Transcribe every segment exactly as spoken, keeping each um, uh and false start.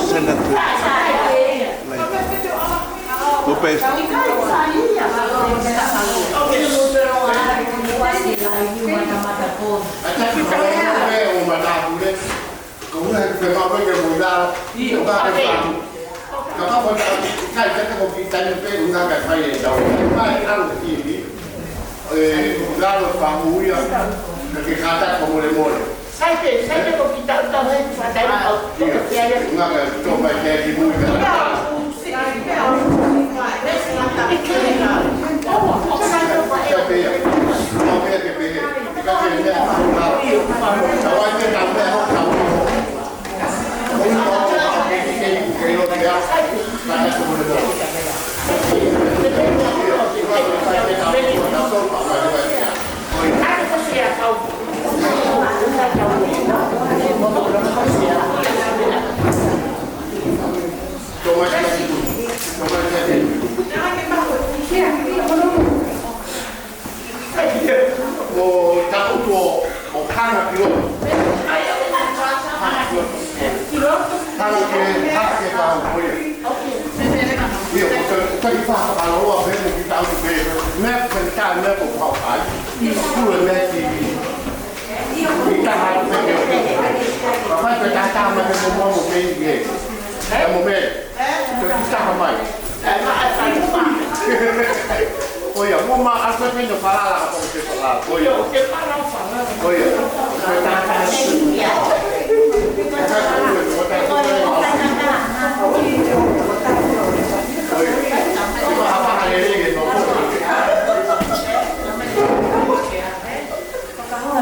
Send that to him. Later. We'll pay for it. Ko ʻuhinga he kuo pehē mai ke mou ʻilo. ʻIo, kapau ko e fatu. Kapau ko e fatu, ʻikai ke te ko ki taimi pē ʻuhinga ke fai e tau. Mai ʻalu ki ni. E, ʻuhinga ko e fatu ia. Ke ke kātaki ko molemole. Sai pē, sai pē ko kita uta mai, fatai au. ʻIo, ʻuhinga ke tō mai ke ki mui ka. ʻO taʻutu ʻo, ʻo hanga ki loto. Hanga ki, hanga ki pau, ko ia. ʻIo, ko e, ko e kiʻi fakaloloa pē mo ki taʻutu pē. Meʻa ko e taha meʻa ko pau ai. Kule meʻa ki, ki taha pē. Ka fai ko e taha taha meʻa ko momo pē i ke. E mo meʻa. Ko e kiʻi taha mai. ʻOia, mo ma asa pē no falala ka pau ke falala. ʻOia. ʻOia. Ko e taha taha. ʻOia. Ko e taha taha lelei ʻe no.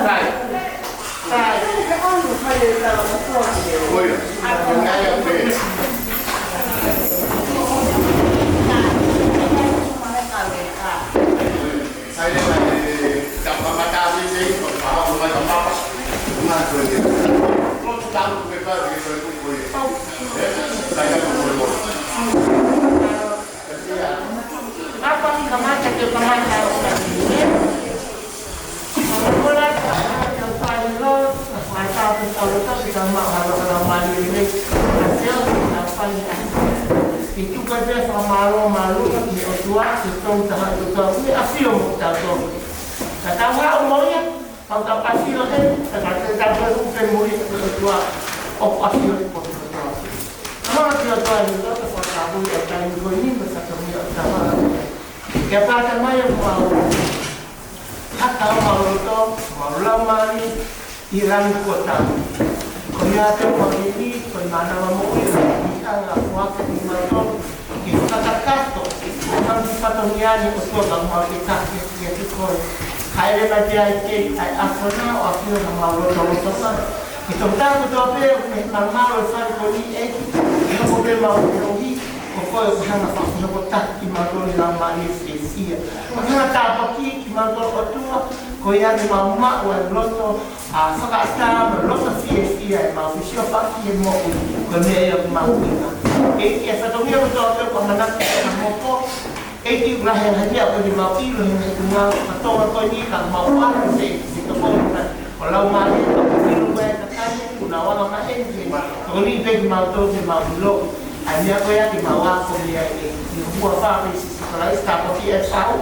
Right. Right. ʻOia. Apa kamata ke kamata. ʻI tuka pē fakamālō, mālō ki he ʻOtua, ke tau taha ʻo tau, ʻi ʻafio mo tautolu. Ka tau haʻu mo ia, kau tau ʻafio he, ka tau te tau pē upe mo ia ki he ʻOtua, ʻoku ʻafio he potu kotoa. Mālō ki he ʻOtua, ʻi he loto fakakāpui ʻa e taimi ko eni, mo e fatongia ʻo tau haʻu. Ke pata mai ʻo mau. Haka ʻo mau loto, mau laumālie, ʻi langi kuo tau. Ko ia te mau hili, ko e mānava moʻui, ʻi hanga ʻo ake ni mautolu, ke fakakakato, ke mau ki fatongia ni ʻo tuʻa ka mau ke taki, ke te koe. Haere mai pē ai ke, ʻai ʻafona, ʻo ʻafio na mau loto loto ka. Ke tau tā kotoa pē, ʻo ke mau mālō e fale ko eni ʻEiki, ʻi hoʻo pē mau ke ohi, ko koe ʻoku hanga fakahoko taki, ʻi mau tō ni laumālie fiefia. ʻOku hanga tāpuaki, ki mau tō ʻOtua, ko ia ke mau maʻu ʻa e loto, ʻa e fakaʻatā mo e loto fiefia ʻi heʻemau fesiofaki ʻi he moʻui, ko e meʻa ia ʻoku mau ʻuhinga. ʻEiki, ʻa e fatongia kotoa pē ʻoku mau manako ke mau hoko, ʻEiki, ʻoku lahi e ngaahi meʻa ʻoku mau ʻilo he ngaahi tuʻunga faka-Tonga ko eni, ka mau ʻalu he, he tokoni ʻo e Laumālie, ka mau ʻilo mai e kakai, ʻoku nau anga maheni, tokoni pē kimautolu ke mau ʻilo. ʻA e meʻa ko ia ke mau ako mei ai ʻEiki. ʻI he huafa pē ʻo Sīsū Kalaisi, tāpuakiʻi e fānau,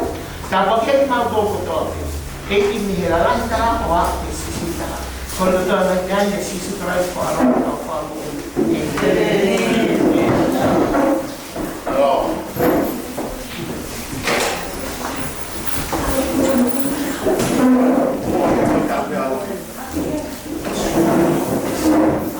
tāpuakiʻi kimautolu kotoa pē. ʻEiki, mei he lalahi taha ʻo aʻu ki he siʻisiʻi taha. Ko e loto ʻa e ʻEiki ʻa Sīsū Kalaisi ko e ʻAlo ʻo e Fakamoʻui. ʻĒmeni.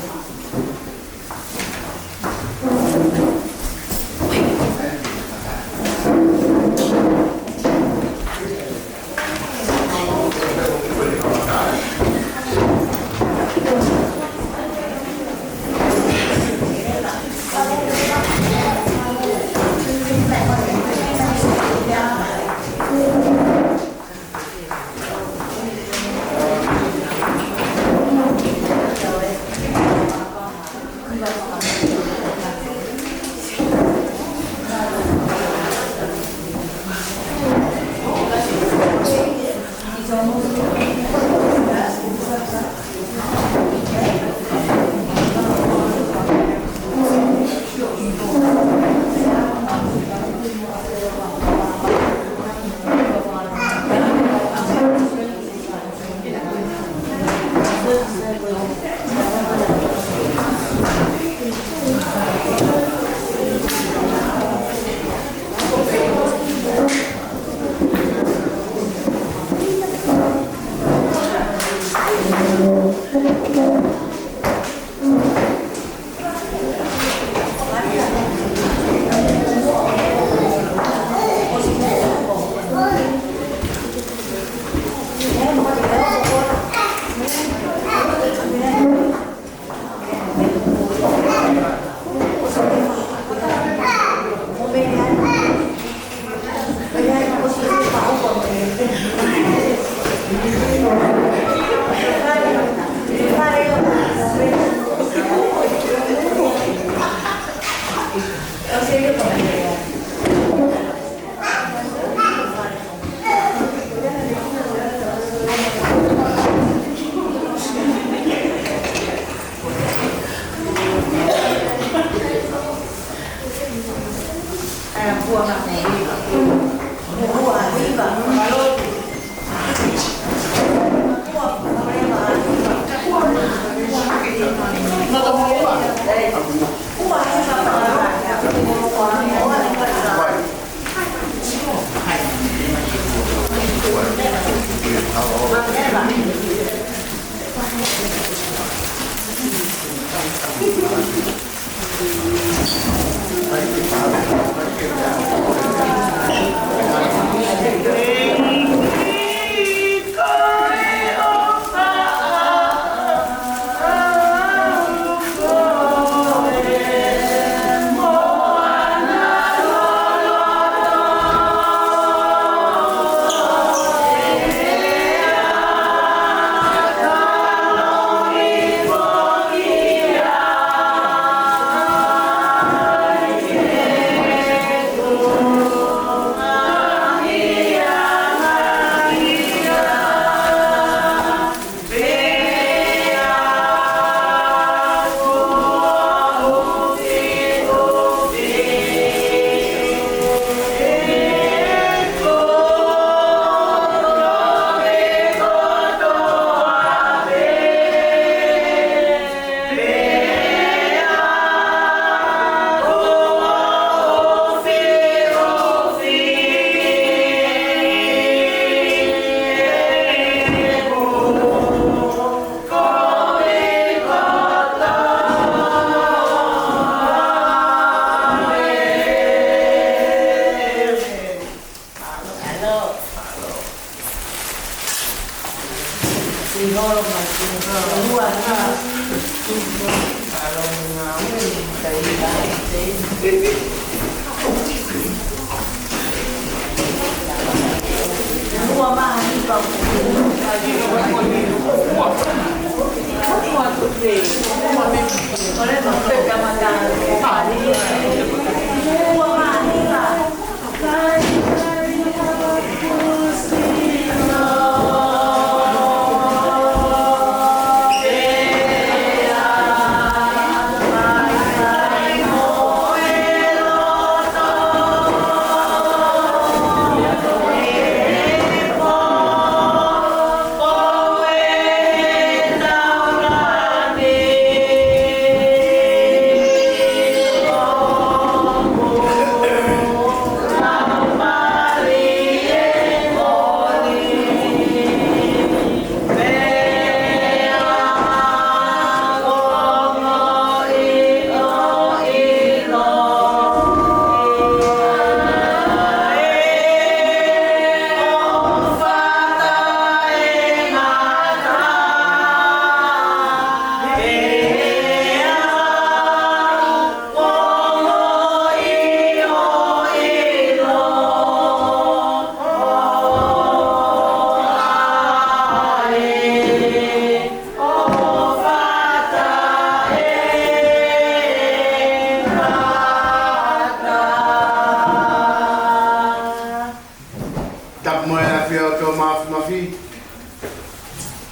Tapu mo e ʻafio ʻa e ʻOtua Māfimafi,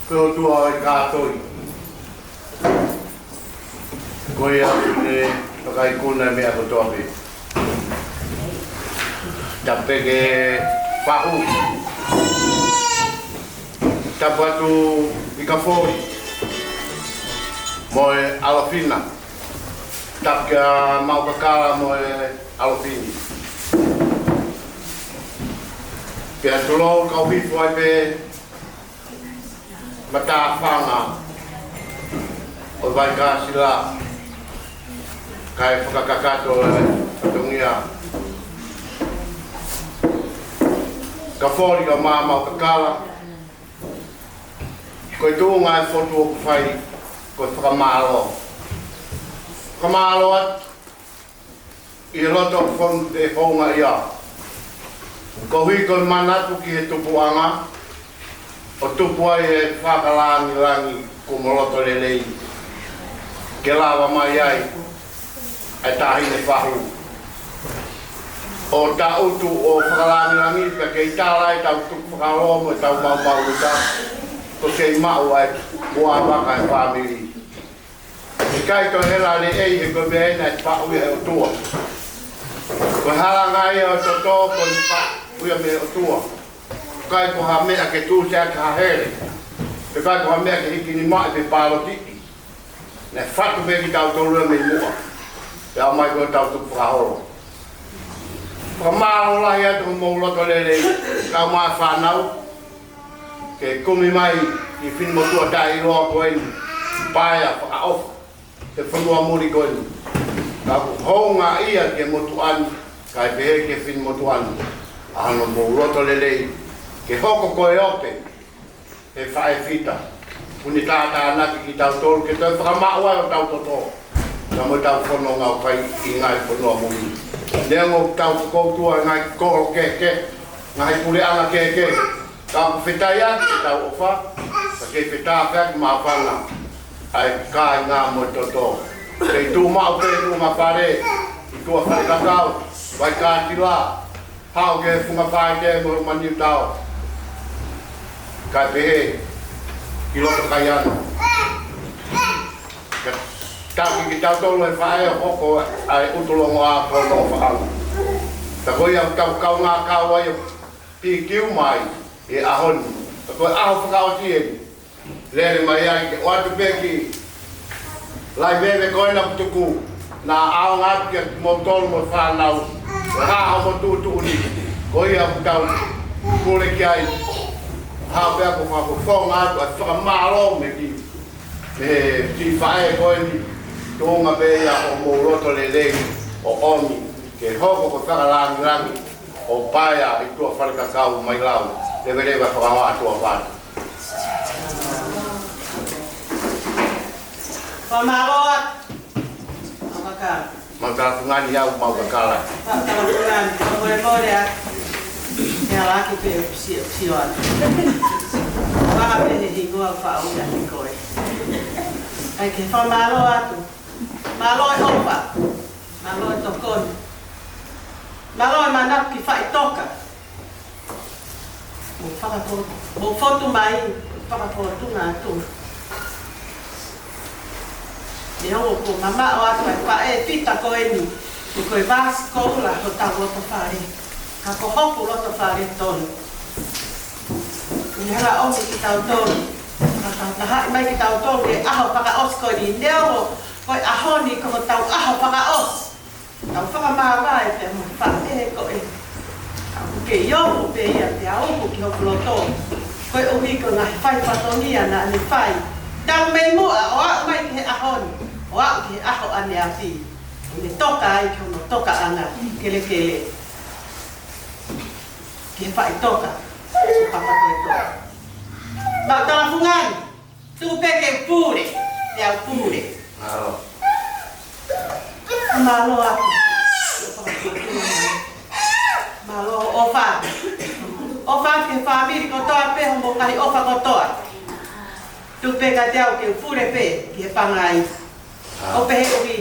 ko e ʻOtua ʻo e kātoi. Ko ia ʻoku ne fakaikuna e meʻa kotoa pē. Tapu pē ki he fahu. Tapu atu ki Kafoli mo e ʻAlofina. Tapu kia Maʻukakala mo e ʻAlofini. Pea tulou kau hifo ai pē matāfanga ʻo Vaikāsila, kae fakakakato e fatongia. Kafoli kae ʻumaʻā Maʻukakala, ko e tuʻunga e fotu ʻoku fai, ko e fakamālō. Fakamālō atu ʻi he loto fonu e houngaʻia. Koeʻuhi ko e manatu ki he tupuʻanga, ʻo tupu ai e fakalāngilangi kuo mo loto lelei. Ke lava mai ai ʻa e taʻahine fahu ʻo tangutu ʻo fakalāngilangi, pea kei tala ai ʻetau tukufakaholo mo ʻetau maumau uta, ko e kei maʻu ai mo ʻavaka e fāmili. ʻIkai toe hela lelei he ko e meʻa ena ʻe paʻu ia ʻe he ʻOtua. Ko e halanga ia ʻo e toto ko e faʻa ui ia mei he ʻOtua. ʻIkai ko ha meʻa ke tuʻusi ʻaki ha hele. Pea ʻikai ko ha meʻa ke hiki nima ʻi he pālotiʻi. Naʻe fatu pē kitautolu ia mei muʻa. Pea ʻomai ko e tau tuku fakaholo. Fakamālō lahi atu homou loto lelei, kau mai fānau. Ke kumi mai ʻi he finemotuʻa taʻeʻiloa ko eni, paea fakaʻofa, he fonua muli ko eni. Ka ʻoku hounga ia ki he motuʻa ni, kae pehē ki he finemotuʻa ni, ʻa hono mou loto lelei, ke hoko ko e ope, he faʻē Fita, ʻoku ne tātānaki kitautolu, ke toe fakamaʻu ai hotau toto, ka mo ʻetau fononga ʻoku fai ʻi he ngaahi fonua muli. Neongo ʻoku tau fokoutua he ngaahi kolo kehekehe, ngaahi puleʻanga kehekehe, ka ʻoku fetaiaki ʻetau ʻofa, ka kei fetaiaki māfana ʻa e kāinga mo e toto. Kei tuʻu maʻu pē tuʻunga fale, ʻi tuʻa Falekakau, Vaikātila, haʻu ki he funga faite mo e Maniutao. Kae pehē, ki loto Kaiana. Ka taki kitautolu he faʻē ʻo hoko ʻa e ʻutu longoaʻa ko hono ʻofaʻanga. Ka ko ia ʻoku tau kaungā kau ai ʻo pikiu mai he ʻaho ni. Ka ko e ʻaho fakaʻosi eni. Lele mai ai ke ʻoatu pē ki he laiveve ko ena ʻoku tuku. Naʻa ʻaonga atu kia kimoutolu mo e fānau. Ka ʻaho mo tuʻutuʻuni. Ko ia ʻoku tau pule ki ai. Haʻu pē ʻo fakafofonga atu ʻa e fakamālō mei he siʻi faʻē ko eni, tuʻunga pē ia homou loto lelei ʻo ʻomi ke hoko ko e fakalāngilangi ʻo paea ʻi tuʻa Falekakau mai lau, leveleva fakahoa atu a vatu. Fakamālō atu. Mau kakala. Mau kakala fungani au, mau kakala. Mau kakala fungani, mau kakala. Ia laki pē sio, sio atu. Vaka pē he hingoa faʻu ia ni koe. ʻAi ke fakamālō atu. Mālō e ʻofa. Mālō e tokoni. Mālō e manako ki faʻitoka. Mou fakafo-, mou fotu mai, fakafōtunga atu. Neongo kuo mamaʻo atu ʻa e faʻē Fita ko eni, ko e vāsi koula hotau loto fale. Ka ko hoku loto fale tonu. Kuo ne hanga ʻomi kitautolu. Ka tau tahaʻi mai kitautolu he ʻaho fakaʻosi ko eni. Neongo ko e ʻaho ni ko hotau ʻaho fakaʻosi. Tau fakamāvae pea mo e faʻē ko ē. Ka ʻoku kei ongo pē ia pea uku ki hoku loto. Koeʻuhi ko e ngaahi fai fatongia naʻa ne fai. Talu mei muʻa ʻo aʻu mai ki he ʻaho ni. ʻO aʻu ki he ʻaho ʻaneafi. ʻO ne toka ai ki hono tokaʻanga kelekele. Ki he faʻitoka. Ko Papatoetoe. Mau tala fungani. Tuku pē ke pule, te u pule. Mālō. Mālō atu. Mālō ʻofa. ʻOfa ki he fāmili kotoa pē hoʻomou ngaahi ʻofa kotoa. Tuku pē kiate au ke u pule pē ki he pangai. ʻO pehē ʻoku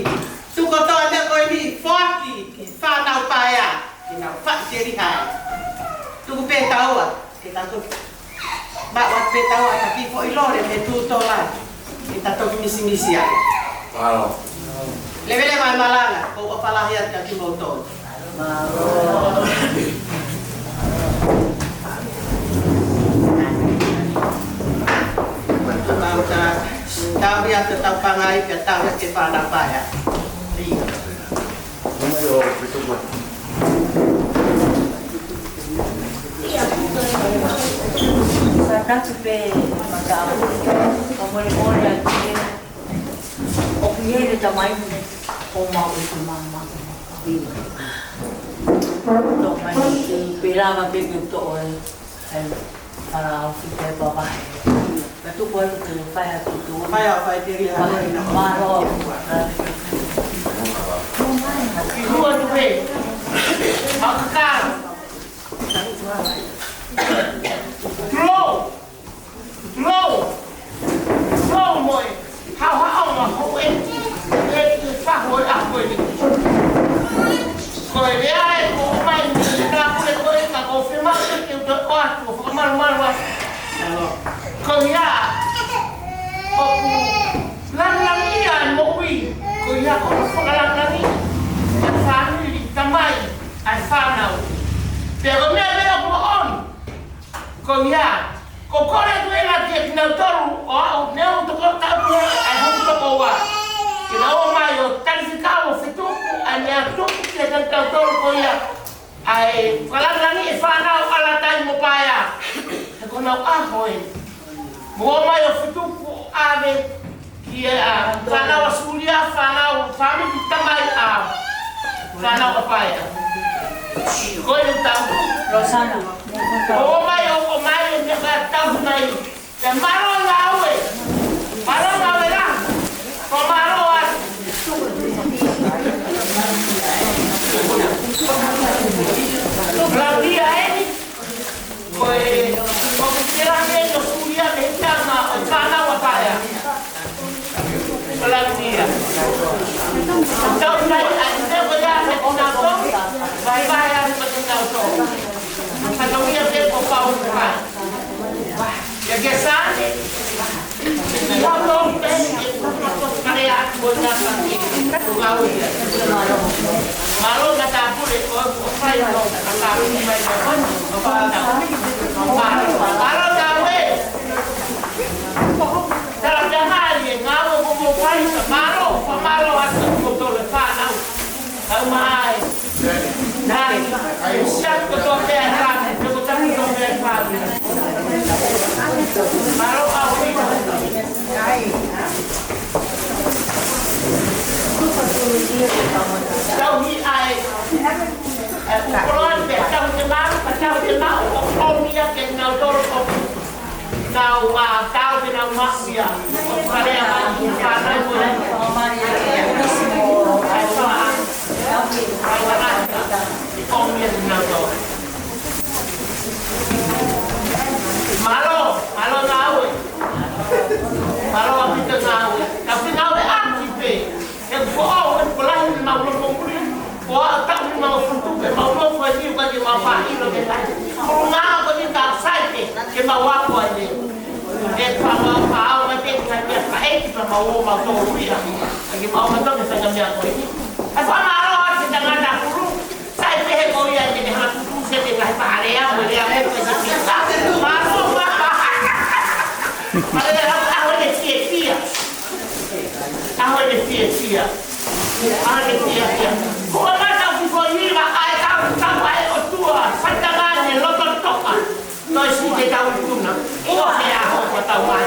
tuku kotoa meʻa ko eni foaki ki he fānau paea, ke nau faʻiteliha. Tuku pē taua, ke ta toki. Maʻu atu pē taua taki foʻi lole mei Tutola. Ke ta toki misimisi ai. Mālō. Leveleva e malanga, ko e ʻofa lahi atu kiate kimoutolu. Mālō. Mau ta, tau ia te tau pangai, ke tau ia ke fānau paea. Fakatapu pē, maka, ka molemole atu ke, ʻoku ʻi heni e tamai, ʻo mau ʻi he mama. Tō mai, pē lava pē ke toʻo e, e, fala o fi te papa. Ka tuku atu ke fai atu tu. Fai au fai te ria. Mālō. Ki hua tu pē. Makaka. Tulou. Tulou. Tulou mo e. Hau ha aonga hou e. E te fahu e ahu e ni. Ko e lea e ko mai ni na kule ko e ka ko fema ke te ʻoatu ko fakamalumalu atu. Ko ia. ʻOku langilangiʻia e moʻui. Ko ia ko e fakalangilangi. E fāmili, tamai, ʻE, fakalāngilangiʻi e fānau ʻa Latai mo Paea. He ko honau ʻaho ē. Mou ō mai ʻo fetuku ʻave ki he, ʻa, fānau ʻa Sulia, fānau, fāmili tamai ʻa, fānau ʻa Paea. Ko e tau. Rosana. Mou ō mai ʻo, ʻomai e meʻa tau mai. Te mālō ngāue. Mālō ngāue la. Ko mālō atu. Claudia eni. Ko e, ko e tela me no Sulia me tama o fānau ʻa Paea. Claudia. Tau nai, a, te ko ia me ko na to. Vai, vai, a, me ko na to. Ka no ia te ko pau kai. Ia ke sane. Ia tō pē, e tō pē tō kare a ko na sa ki. Mālō na tāpule ko, ko fai no, ka tāpule mai ko, ko fai na. Mālō, mālō na we. Tala kia mai e ngāue ko mo fai, mālō, mālō atu ko tole fānau. Kau mai. Nai, e siat ko tō pē a fānau, ko tō pē a fānau. Mālō a ui. Tau hi ai. E, ukoloa pē, tau te mau, tau te mau, ʻo, ʻo mia ke nau tolo ko. Tau, ʻa, tau te nau masia. Kare a mai, ka nau ko. Mālō, mālō ngāue. Mālō ʻaupito ngāue. Ka fai ngāue ʻaki pē. He ko au, he ko lahi ni mau loko muli. Ko au taʻu ni mau futu, ke mau loko ai ni, ka ke mau faʻilo ke tai. Ko ngā ko ni ka sai ke, ke mau ako ai ni. Ke pa mau pa au, ma te ka ni ka e ki pa mau o mau tō ui a. Ke mau ma tō ke fai ka mea ko ni. E pa mau o te tangata kuru. Sai pē he ko ia ke te hatu tu se te ngai pa are a mo le a mo ke te pita. Mālō, mālō. Mālō, ʻaho ni fiefia. ʻAho ni fiefia. ʻAho ni fiefia. Ko e mata ki ko ni ma ai tau, tau ai ʻOtua. Faitanga ni loto toka. Noi si te tau tuna. Ua he aho ko tau mai.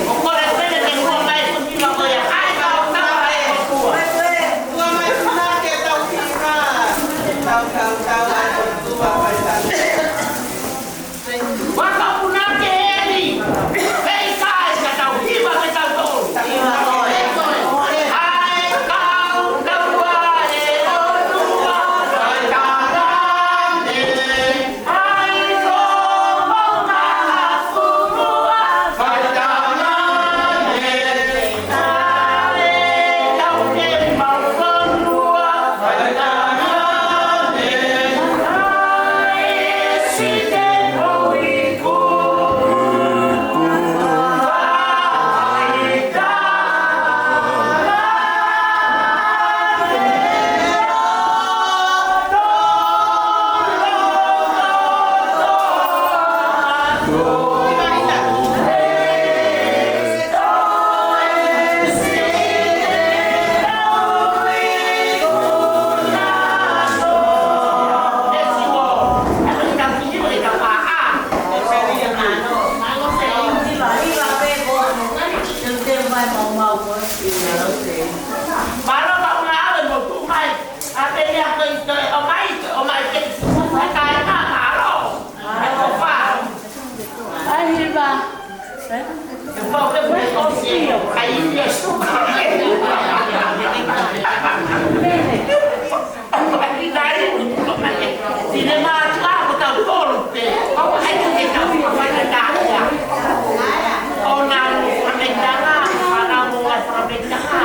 ʻO kole pele te kua mai ko ni ma ko ia. Ai tau, tau ai ʻOtua. Ua mai tuna ke tau kika. Tau, tau, tau ai ʻOtua. Ua tau puna ke eni. Pei kai ka tau hiva ke tau tō. Ai kau tau ai ʻOtua. Mālō ka una ave mo tu mai. A pele a koe i toe, ʻomai, ʻomai ke, ʻomai ka e ka mālō. Ai ko fa. Ai hiva. Ke pau ke pau ko si, ai i a su. Ai nai, ʻomai. Tine mātuʻa ko tau tolu pē. Ai ko te tau, ʻomai ka ia. ʻO nau, ʻomai ka nga, ʻo nau, ʻomai ka nga.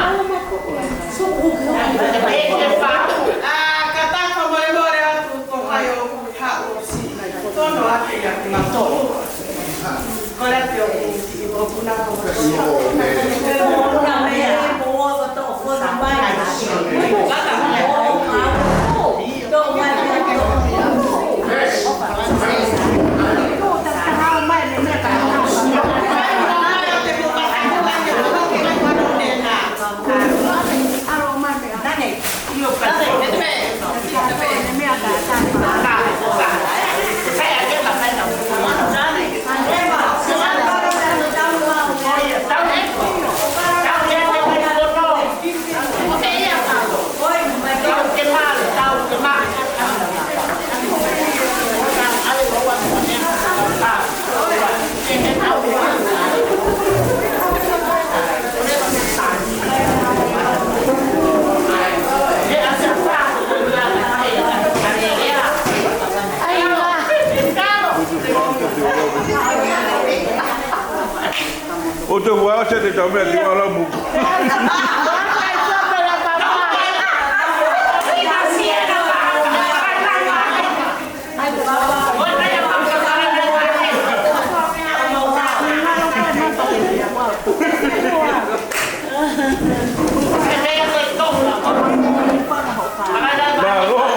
ʻA, ka tafa molemole atu ko hai ʻoku haʻu ʻo siʻi mai. Tono ake ia ki mautolu. Kole atu ʻoku kiʻi mokopuna ko mokopuna. Mokopuna meʻa, mokopuna mai. Kaka mokopuna. Ua se te tau mea ki ua lau muku. Mālō.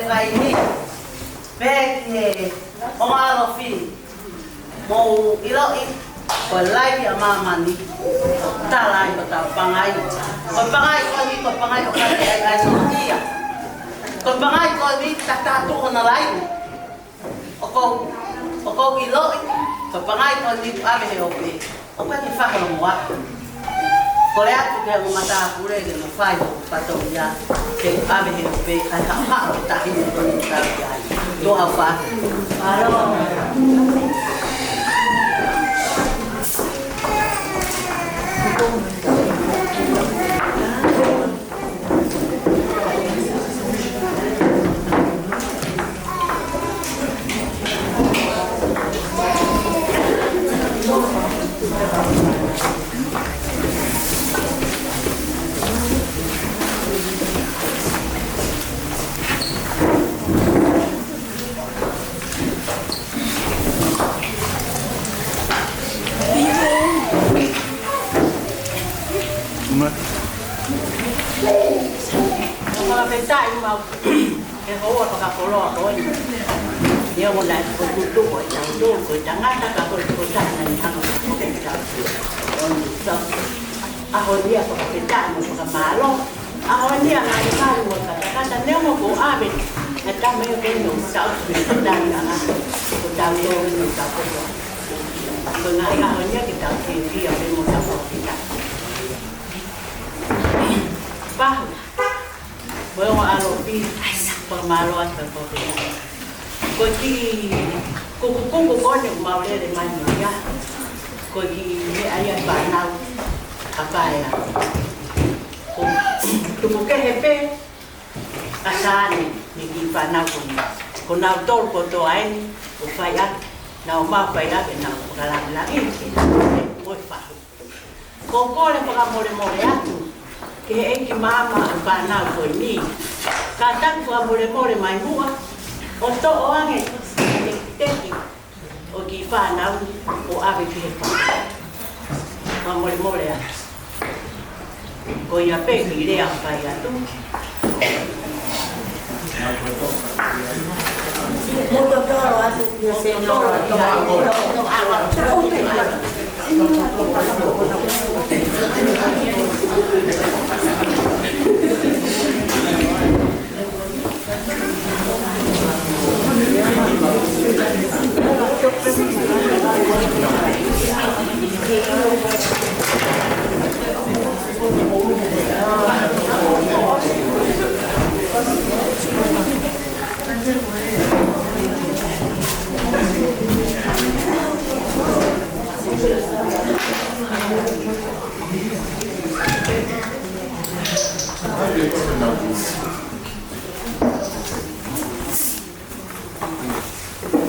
Laini, pehē ki he ongo ʻalofi, mou ʻiloʻi, ko e laini ʻa māmani, tala ai ko hotau pangai. Ko e pangai ko eni, ko e pangai ʻoku ʻikai ke ʻai ʻa e nokia. Ko e pangai ko eni, tatā atu hono laini. ʻOku ou, ʻoku ou ʻiloʻi, ko e pangai ko eni ʻoku ʻave he ope. ʻOku ʻikai ke fakalongoaʻa. Kole atu ki he ongo matāpule ke nau fai hono fatongia, ke ʻave he ope, ʻai haʻohaʻo tahi mo tonu tau ki ai. Tuʻa ʻofa. Fakafetaʻi mau. He ko e fakakoloa ko eni. Neongo naʻe ko e tuʻutuʻu ʻo e tautolu ko e tangata ka ko e tokotaha naʻe hanga ʻo fakakoloa e tautolu. ʻAho ni ʻa e fakafetaʻi mo e fakamālō. ʻAho ni ʻa e ngaahi kalu mo e katakata neongo kuo ʻave ʻa e tama ia ko eni ʻo tau ki he tangata ko e tautolu mo e tautolu. Ko e ngaahi ʻaho ni ʻa ke tau fiefia pē mo tau fakafetaʻi. Pahu. Ko e ongo ʻalofi, fakamālō atu pē. Ko e kiʻi kukukuku ko eni ʻoku mau lele mai mo ia. Ko e kiʻi meʻa ia ʻa e fānau ʻa Paea. Ko e tupu kehe pē ʻa Sane mei he kiʻi fānau ko eni. Ko nautolu kotoa eni, ʻoku fai ʻaki, nau ō mai ʻo fai ʻaki ʻenau fakalāngilangi, ko e fahu. Ko e kole fakamolemole atu ki he ʻeiki maama ʻo e fānau ko eni. Kātaki fakamolemole mai muʻa ʻo toʻo ange e tekiteki ʻo e kiʻi fānau ʻo ʻave ki he fānau. Fakamolemole atu. Ko ia pē kiʻi lea ʻoku fai atu.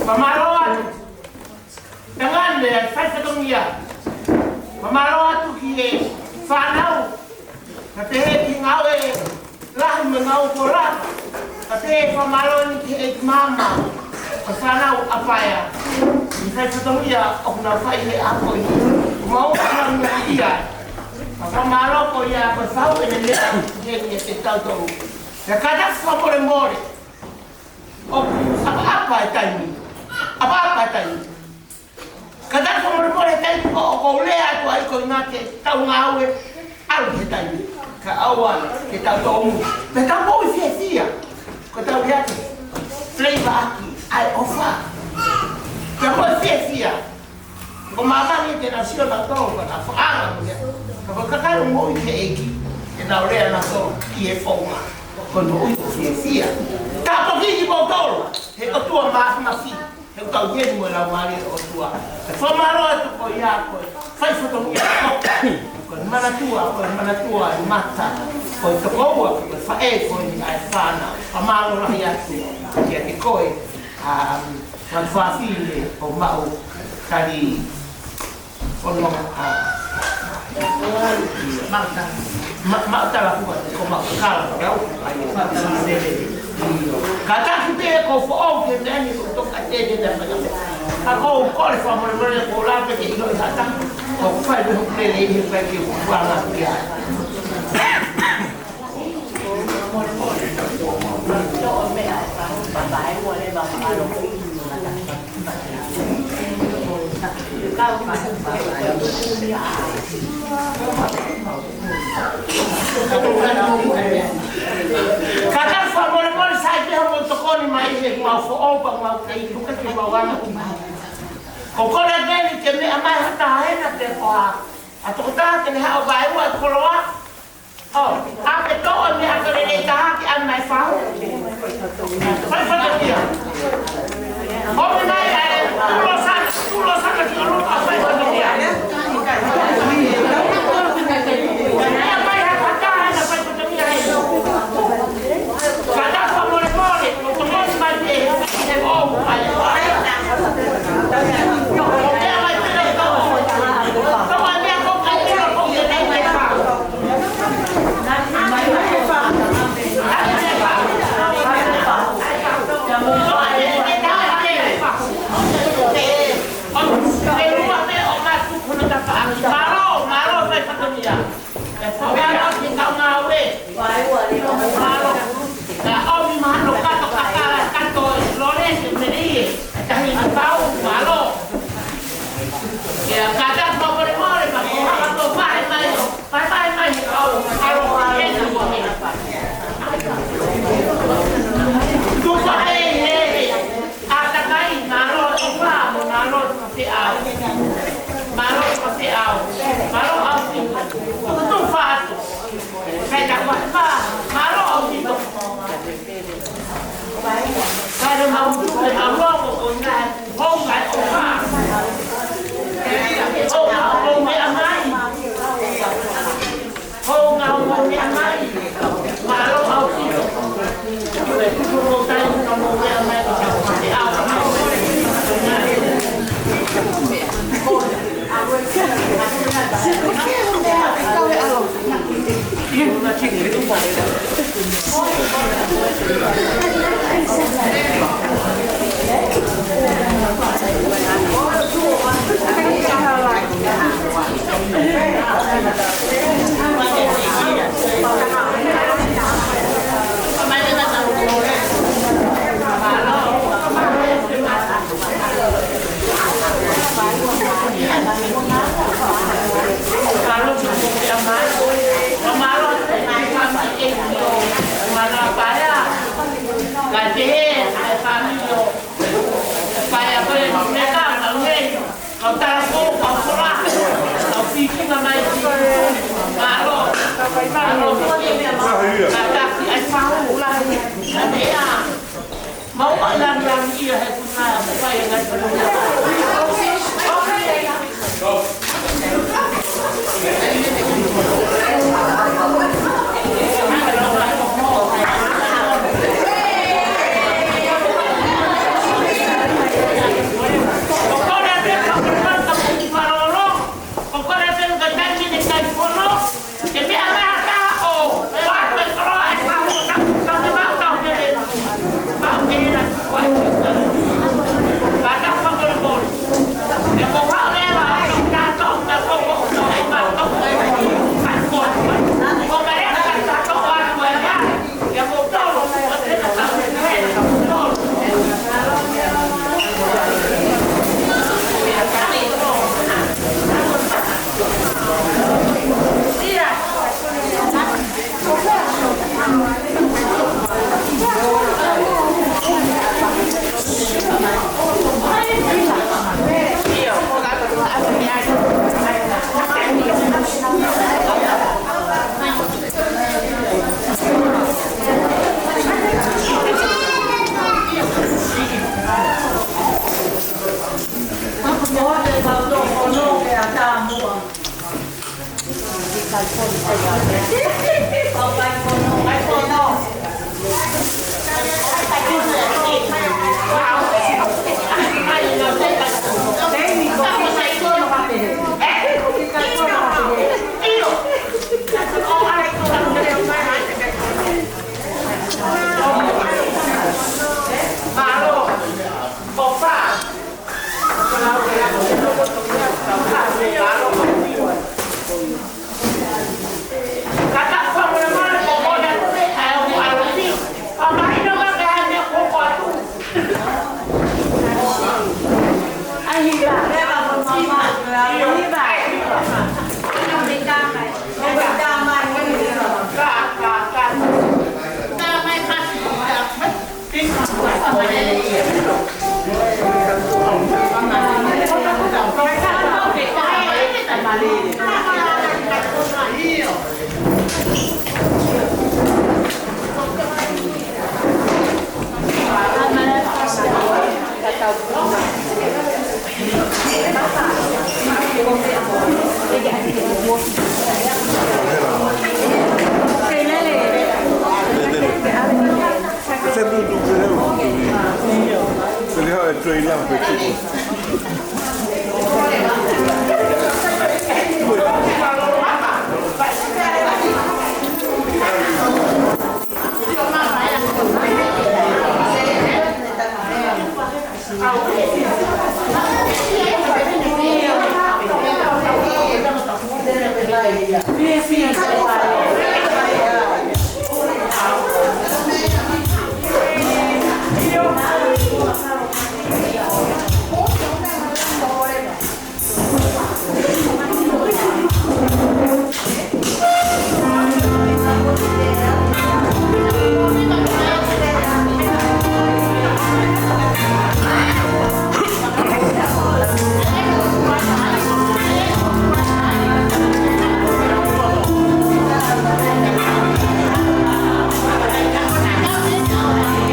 Fakamālō atu. Tangane, fai fatongia. Fakamālō atu ki he fānau. Ka pehē ki he ngāue lahi mo e ngāue koula. Ka pehē fakamālō ni ki he ʻeiki maama ʻo e fānau ʻa Paea. Fai fatongia ʻoku nau fai he ʻaho ni. Mau ʻoku nau ngai ia. Fakamālō ko ia ko e fau ʻene meʻa ki he ni e te tautolu. Pea kātaki fakamolemole. ʻOku ʻapaʻapa e taimi. ʻApaʻapa e taimi. Kātaki fakamolemole e taimi ko ē ʻoku ou lea atu ai ko e ʻuhinga ke tau ngāue ʻalu he taimi. Kae ʻoua ke tau tōmui. Pea tau moʻui fiefia. Ko ʻetau lea ke flavor ʻaki ʻa e ʻofa. Pea moʻui fiefia. Ko māmani te na sio na tō, ka na faʻanga mo ia. Ka ko e kakai ʻoku moʻui ki he ʻEiki, te nau lea na tō ʻi he founga. Ko e moʻui ʻoku fiefia. Tāpuaki kimoutolu, he ʻOtua Māfimafi, he ʻoku tau ʻi heni mo e Laumālie ʻo e ʻOtua. ʻE fakamālō atu ko ia ko e fai fatongia ko e manatua, ko e manatua e mata, ko e tokoua, ko e faʻē, ko e ni ʻa e fānau. Fakamālō lahi atu kiate koe, ʻa, Matu Fafine ʻo Maʻu Tali. Ono, ʻa, Maʻu Tala. Ma-, Maʻu Tala Fua, ko Maʻu Kala, ko au, ʻa ia. Kātaki pē ko foʻou ke meʻa ni ko toka te te te te. Ka ko u kole fakamolemole ko la pe ke ʻilo i hata. Ko fai pē hoku lele i he fai ke u kuala ki ai. Toʻo meʻa ʻa Kātaki fakamolemole sai pē hoʻomou tokoni mai he mau foʻou pea mau kei tuka ke mau ana. Ko kole keni ke meʻa mai ha taha hena pe ko ha tokotaha ke ne haʻu ʻo vaeua e koloa. ʻO, ʻa e toʻo e meʻa ko ē lelei taha ke ʻai mai fahu. Fai fatongia. ʻOmi mai ʻa e tuʻuloa sana, tuʻuloa sana ki ʻolunga ʻo fai fatongia. Meʻa mai ha taha hena fai fatongia hena. Kātaki fakamolemole, ʻo tokoni mai pē, he ʻoku ʻai. ʻO meʻa mai pē, toʻo e meʻa ko ē, ko ē, ko ē, ko ē. Mālō, mālō, fai fatongia. E fai ʻa e kaungāue. Mālō. Ka ʻomi mahalo kato kakala kato e lole ke melie. Tahi ni pau, mālō. Ia kātaki fakamolemole, ma ko haka to pahe mai o. Pahe mai mai he kau. Mālō, e ni mo he. Tufa he he he. ʻAtakai, mālō ʻOfa, mo mālō Tafeʻau. Mālō Tafeʻau. Mālō ʻAufitu. Tufa atu. Kai ta ua fa, mālō ʻAufitu. Kai le mau tupe, mālō ko ina, hou mai ʻOfa. Hou mai ʻo meʻa mai. Hou mai ʻo meʻa mai. Mālō ʻAufitu. Tuku mo tai ka mo meʻa mai. Kau tala ko, kau kola, kau piki mai ki. Mālō, mālō, kātaki ai fahu. Mālō, mālō, mālō, ia he kuna, fai ngai.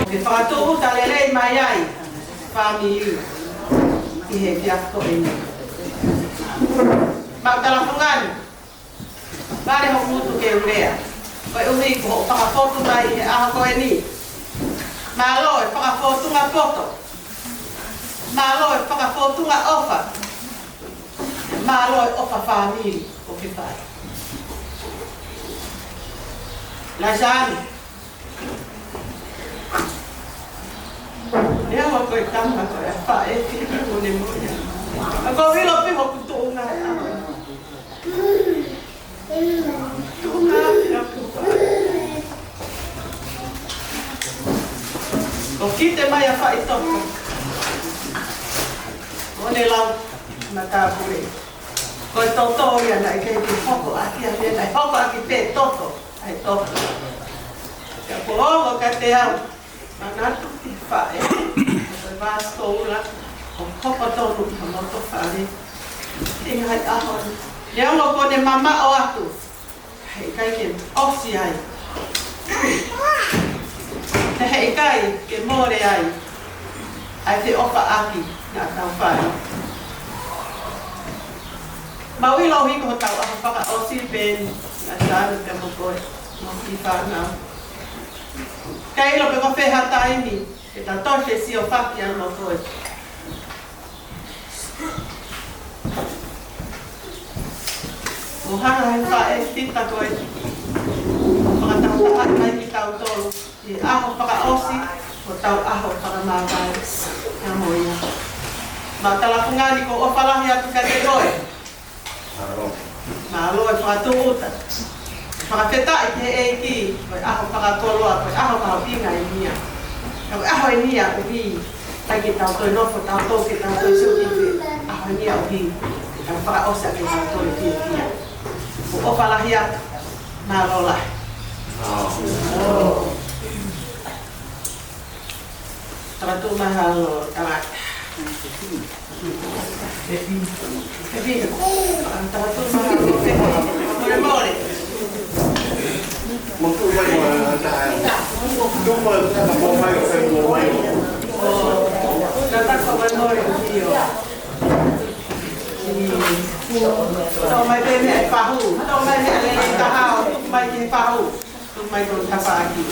Ke fakatūʻuta lelei mai ai fāmili ʻi he efiafi ko eni. Mau talafungani, vale hoku ngutu ke u lea, koeʻuhi ko hoʻo fakafotu mai he ʻaho ko eni. Mālō e fakafōtunga poto. Mālō e fakafōtunga ʻofa. Mālō e ʻofa fāmili ʻoku ke fai. Laisani. Neongo ko e tama ko e faʻē ki he moʻui. ʻOku ou ʻilo pē hoku tuʻunga he ʻaho. Tuʻunga he ʻaho. ʻOku kite mai ʻa Faʻitoka. ʻO ne lau matāpule. Ko e toto ia naʻe ʻikai ke hoko ʻaki, ia naʻe hoko ʻaki pē toto. ʻAi toto. Ka ko ʻo ka te au. Manatu ki he faʻē, ko e vāsikoula, ʻo hoko tonu ki ha moto fale. ʻI he ngaahi ʻaho ni. Neongo ko ʻene mamaʻo atu, heʻikai ke ʻosi ai. He heʻikai ke mole ai. ʻAi ke ʻofa ʻaki, naʻa tau fai. Mau ʻilo ʻoku hoko hotau ʻaho fakaʻosi pē eni, naʻa tau ʻalu pē mo koe, mo e kiʻi fānau. Ka ʻilo pe ko fē ha taimi, ke ta toki sio faki ʻa mo koe. ʻO hanga he faʻē kita ko ē, ʻo fakatahatahaʻi mai kitautolu, ʻi he ʻaho fakaʻosi, ʻo tau ʻaho fakamāvae, ʻa mo ia. Mau talafungani ko e ʻofa lahi atu kiate koe. Mālō e fakatūʻuta. Fakafetaʻi ki he ʻEiki, ko e ʻaho fakakoloa, ko e ʻaho mahuʻinga eni ia. Ka ko e ʻaho eni ia ʻoku ʻikai ke tau toe nofo, tau toe ke tau toe sio ki he ʻaho eni ia ʻoku ʻikai ke tau fakaʻosi ʻaki ʻetau toe fiefia. Ko e ʻofa lahi atu. Mālō lahi. Tala tu mahalo tala. Tala tu mahalo. Mole mole. Mo tu mai mo ta. Tu mai ta mo mai o fe mo mai. Tala ko mole mole io. Tau mai pē meʻa ʻi fahu. Tau mai meʻa lelei taha ʻo mai ki fahu. Tō mai ko e tapaʻaki.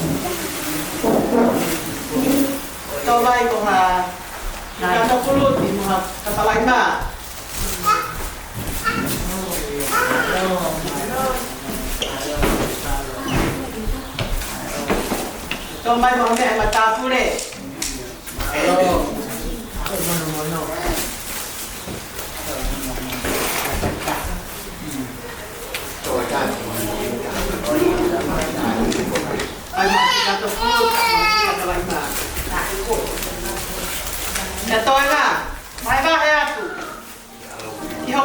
Tō mai ko ha, na tō puluti mo ha tapalaimā. Tō mai ko ha meʻa ʻi matāpule. Ia toe ʻena, mai vahe atu.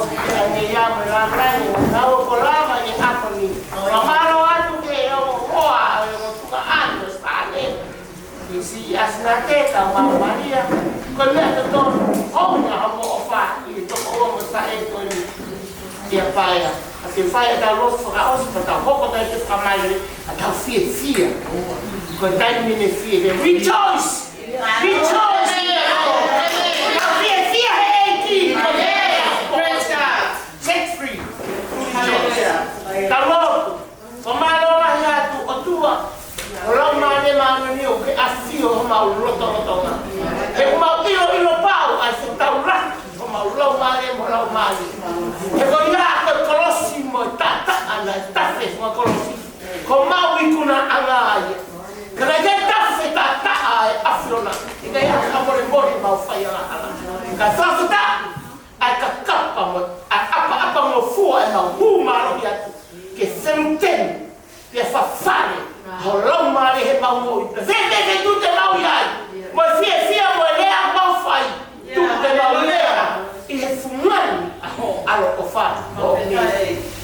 Ka ne ia mo e lāngilangi, ʻo nau ko lava ʻi he ʻaho ni. Fakamālō atu ki he ongo hoa, ʻo e ongo tukaʻane ʻo Sāne. Ki siʻi ʻAsinate, ka mau Malia. Ko e meʻa totonu, ʻoku na hamo ʻofa, ʻi he toko ua mo e taʻu ko eni. Ia paea. ʻA ke fai ʻetau lotu fakaʻosi, ka tau hoko atu ki he fakamālō, ʻa tau fiefia. Ko e taimi ni fiefia. Rejoice! Rejoice! Tau fiefia he ʻEiki! Praise God! Set free! Hallelujah! Tau lotu. Fakamālō lahi atu ʻOtua, ʻo Laumālie Māʻoniʻoni ʻoku ke ʻafio homau lotolotonga. He ʻoku mau ʻiloʻilo pau ʻa e fetaulaki homau laumālie mo e laumālie. He ko ia ko e kolosi mo e taʻataʻa naʻe tafe he funga kolosi. Ko homau ikunaʻanga ia. Ka naʻe ʻikai tafe taʻataʻa ʻa e ʻAfiona. ʻIkai ha fakamolemole mau fai angahala. Ka fakafetaʻi ʻa e kakapa mo, ʻa e ʻapaʻapa mo fua ʻemau hū mālohi atu. Ke fenu tenu, ke fafale, ho laumālie he mau moʻui. Pea fēfē feituʻu te mau ʻi ai. Mo e fiefia mo e lea mau fai. Tuku ke mau lea, ʻi he fungani, ʻa ho ʻaloʻofa.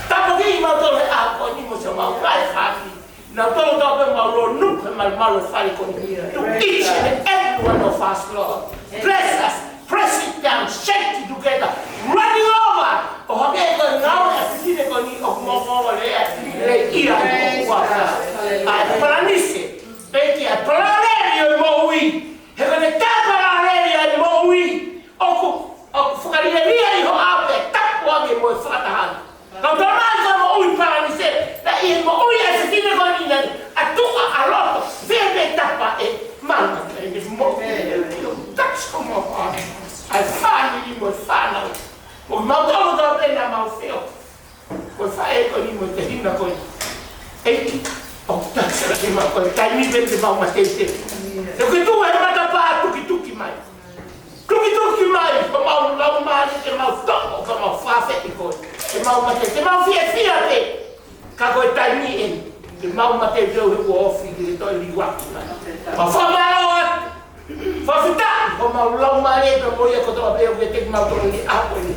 Tāpuakiʻi mautolu he ʻaho ni mo siʻomau ngaahi fāmili. Naʻa tau tau pē mau lōnuku he malumalu e fale ko eni. To each and every one of us, Lord. Bless us. Press it down. Shake it together. Running over. ʻO hangē ko e ngāue ʻa e fefine ko eni ʻoku mōmō lea. Lea ia ʻoku ʻofa. ʻA e palanise. ʻEiki ʻa e palanisi ʻo e moʻui. He ko e tā palanisi ʻo e moʻui. ʻOku, ʻoku fakalielia ʻi ho ʻao pea tapu ange mo e fakataha ange. Kau tau mai ka moʻui palanise, ta ʻi he moʻui ʻa e fefine ko eni naʻe ʻatu ʻa e loto, fēfē tapa ʻe manga ke ne moʻui. That's come on. ʻA e fāmili mo e fānau. Mo mau tau tau pē naʻa mau feo. Ko e faʻē ko eni mo e tehina ko eni. ʻEiki, ʻoku taʻaki ʻa e mau ko e taimi pē te mau mateuteu. Te ke tuʻu he matapā tukituki mai. Tukituki mai, ko mau laumālie, ke mau toʻo, ke mau fakafetaʻi koe. Ke mau mate, ke mau fiefia pē. Ka ko e taimi eni, ke mau mateuteu he kuo ofi ke toe liuaki mai. Mau fakamālō atu, fakafetaʻi, ko mau laumālie, pea mo ia kotoa pē ʻoku ke teki mautolu ni ʻaho ni.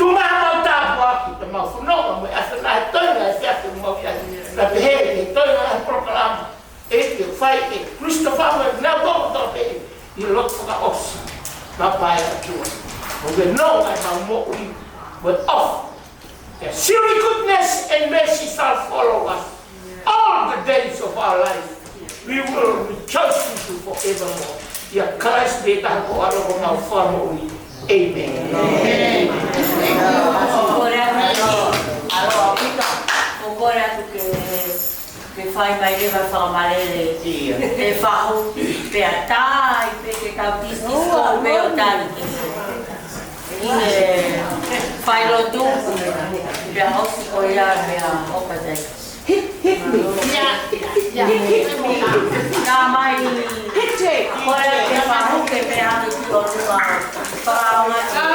Tuku mai haʻamau tāpuaki, ke mau fononga, mo e ʻAfiona he toenga, he efiafi ʻoku mau ʻi ai. Ka pehē, he toenga, he polokalama. ʻEiki ʻoku fai ʻe Christopher mo e nau kotoa pē ʻi he lotu fakaʻosi. Mau paea ʻOtua. ʻOku ke nonga ʻi heʻemau moʻui mo e ʻofa. Surely goodness and mercy shall follow us all the days of our life. We will rejoice with you forevermore. ʻIa Kalaisi pē taha ko e ʻAlo ko homau Fakamoʻui. ʻĒmeni. Kole atu ke, ke fai mai leva fakamalele. ʻIa. ʻE fahu, pea tai, pea ke tau tisi, pea ʻo tali ke. ʻE fai lotu, pea ʻosi ko ia, pea ʻoka tai. Hit, hit me. Hit, hit me. Ka mai. Hit it. Kole ke fahu ke pehē atu ki ʻolunga. Fakaonga.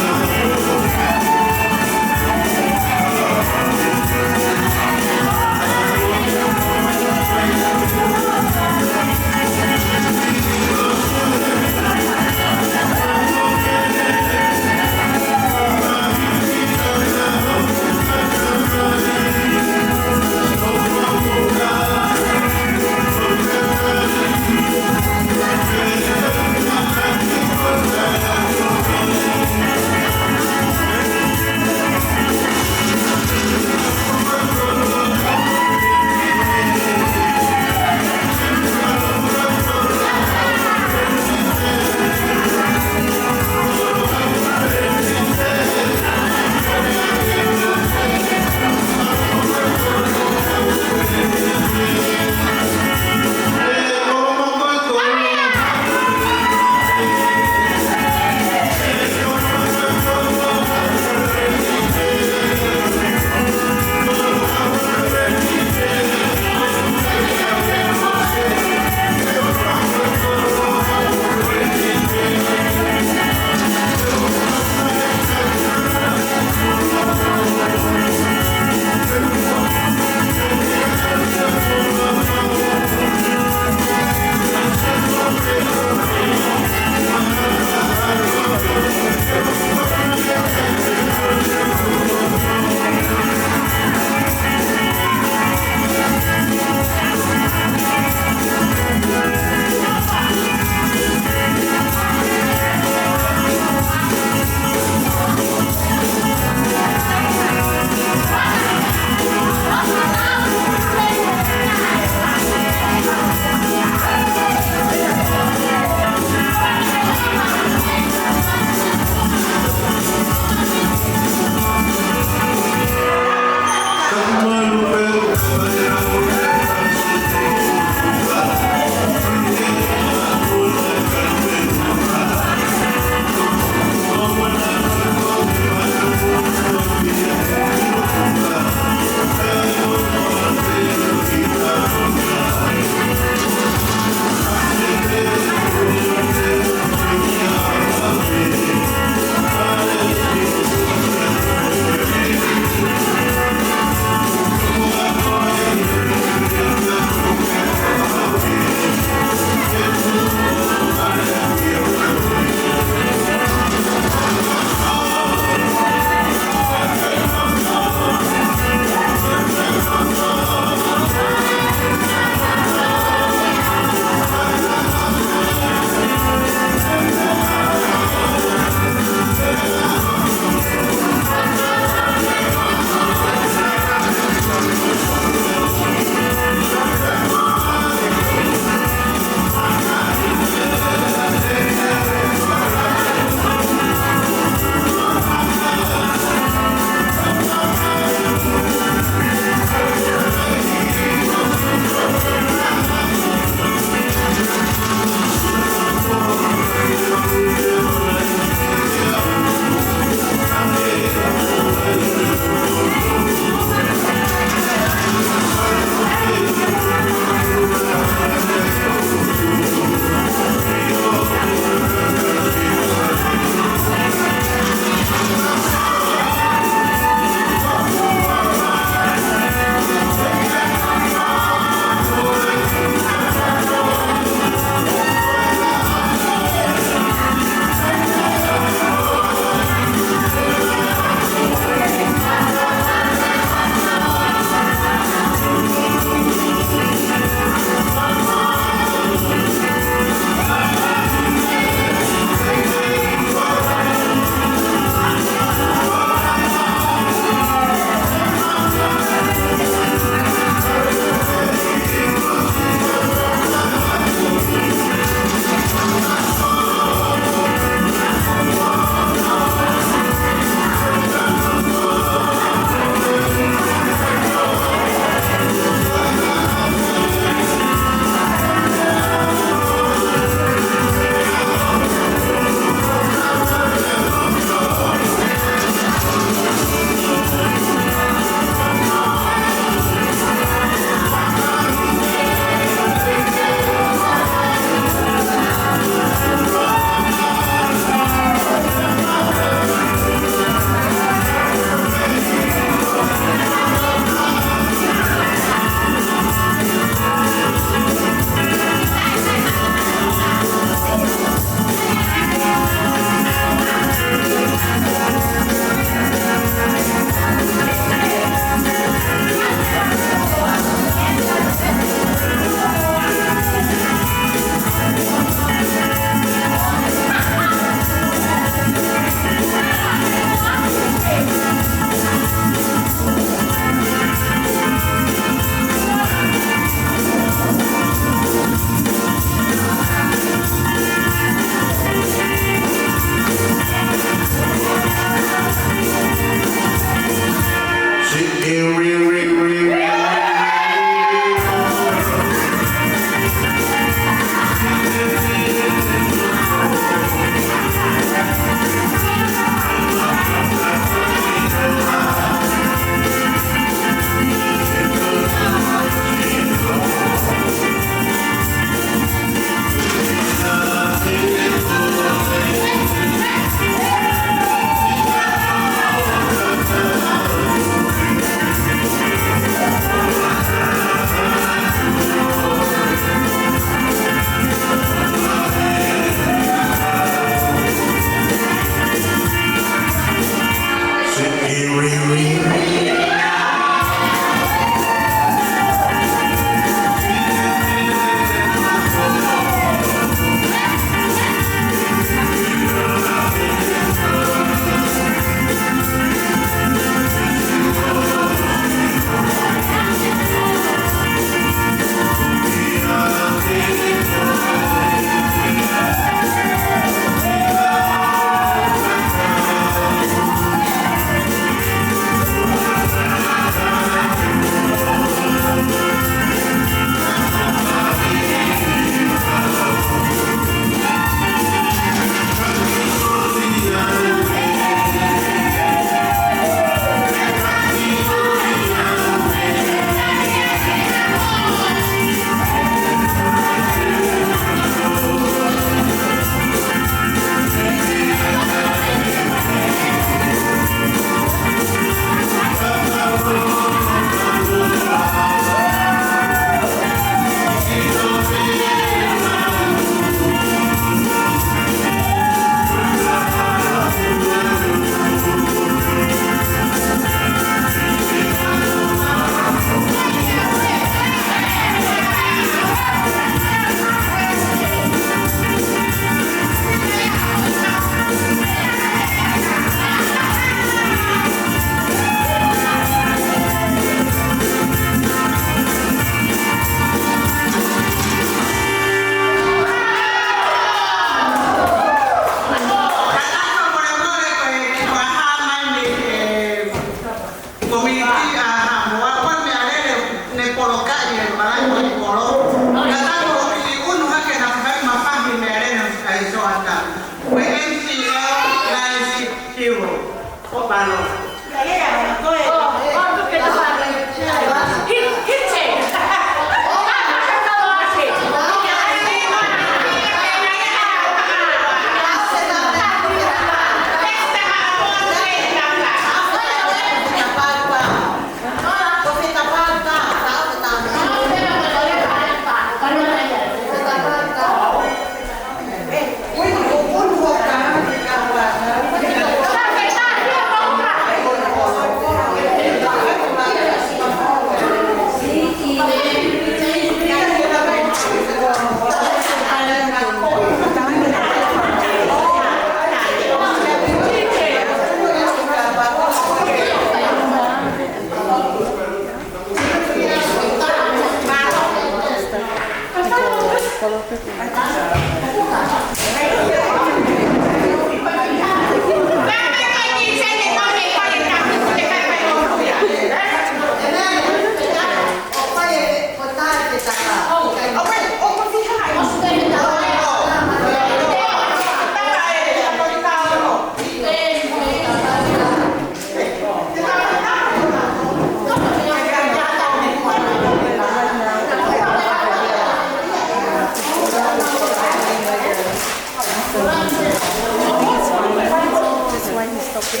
That's why he's talking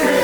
about